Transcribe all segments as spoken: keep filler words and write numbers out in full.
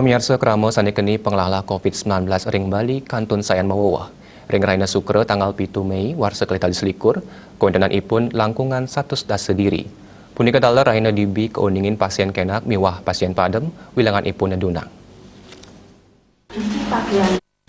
Miarsa, krama sane keni penglala covid sembilan belas ring Bali kantun sayan maweweh. Ring rahina Sukra tanggal pitu Mei warsa kalih tali selikur, kawentenanipun langkungan satus dasa diri. Punika taler rahina dibi kauningin pasien kenak miwah pasien padem, wilanganipun nedunang.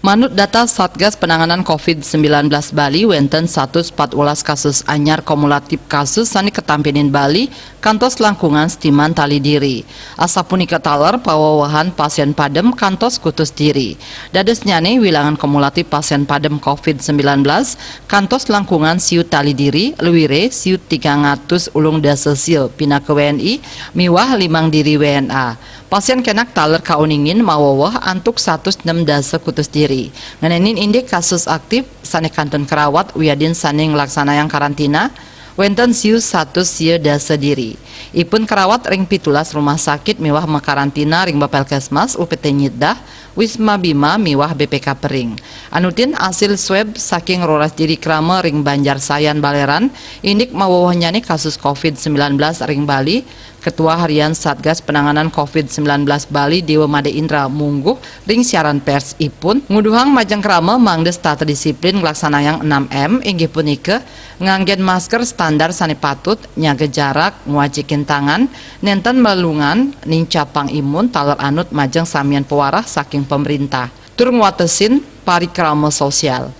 Manut data Satgas Penanganan covid sembilan belas Bali, wenten satus empat belas kasus anyar kumulatif kasus sane katampinin Bali kantos langkungan setiman tali diri. Asapunika taler pawewehan pasien padem kantos kutus diri. Dadosnyane wilangan kumulatif pasien padem covid sembilan belas kantos langkungan siu tali diri, luire siu tigang atus ulung dasa sia pinaka W N I miwah limang diri W N A. Pasien kenak taler kauningin maweweh antuk satus nem dasa kutus diri. Ngenenin indik kasus aktif sane kantun karawat wiadin sane nglaksanayang karantina, wenten siu satus sia dasa diri. Ipun karawat ring pitulas rumah sakit miwah makarantina ring Bapelkesmas, U P T Nyidah, Wisma Bima miwah B P K Pering. Anutin asil swab saking roras diri krama ring Banjar Sayan, Baleran, indik mawewehnyane kasus covid sembilan belas ring Bali, Ketua Harian Satgas Penanganan covid sembilan belas Bali, Dewa Made Indra, mungguh ring siaran pers ipun, nguduhang majeng krama mangda setata disiplin nglaksanayang enam M, inggih punika nganggen masker standar sane patut, nyaga jarak, ngwacikin tangan, nenten malelungan, nincapang imun taler anut majeng samian pawarah saking pemerintah, tur ngwatesin parikrama sosial.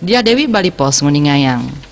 Dia Dewi, Bali Post, nguningayang.